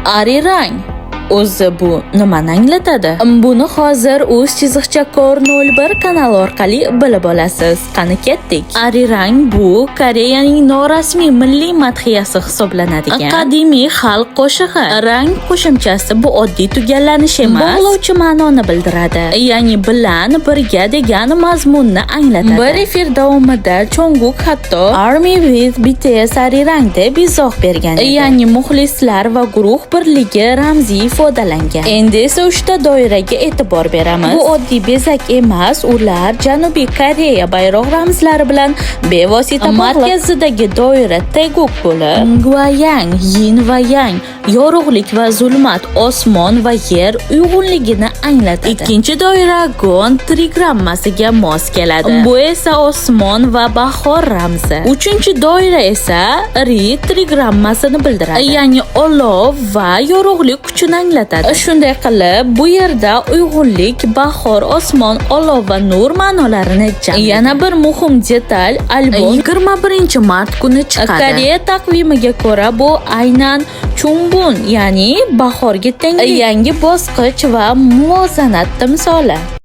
Arirang. O'zi bu nimani anglatadi? Buni hozir uz_kor01 kanali orqali bilib olasiz. Qani, ketdik. Arirang bu Koreyaning norasmiy milliy madhiyasi hisoblanadigan qadimiy xalq qo'shig'i. Rang qo'shimchasi bu oddiy tugallanish emas, bog'lovchi ma'noni bildiradi. Ya'ni bilan, birga degan mazmunni anglatadi. Bir efir davomida Chonguk hatto "Army with BTS Arirang" deb izoh bergan edi. Ya'ni muxlislar va guruh birligi ramziy ifodalangan. Endi esa uchta doiraga e'tibor beramiz. Bu oddiy bezak emas, ular Janubiy Koreya bayroq ramzlari bilan bevosita. Markazidagi doira Taeguk bo'lib, Gvayang, yin va yang, yorug'lik va zulmat, osmon va yer uyg'unligini anglatadi. Ikkinchi doira Gon trigrammasiga mos keladi. Bu esa osmon va bahor ramzi. Uchinchi doira esa Ri trigrammasini bildiradi. Ya'ni olov va yorug'lik kuchini anglatadi. Shunday qilib, bu yerda uyg'unlik, bahor, osmon, olov va nur ma'nolarini jamlaydi. Yana bir muhim detal: albom 21-mart kuni chiqadi. Koreya taqvimiga ko'ra bu aynan Chunbun, ya'ni bahorga tenglik, yangi bosqich va muvozanat timsoli.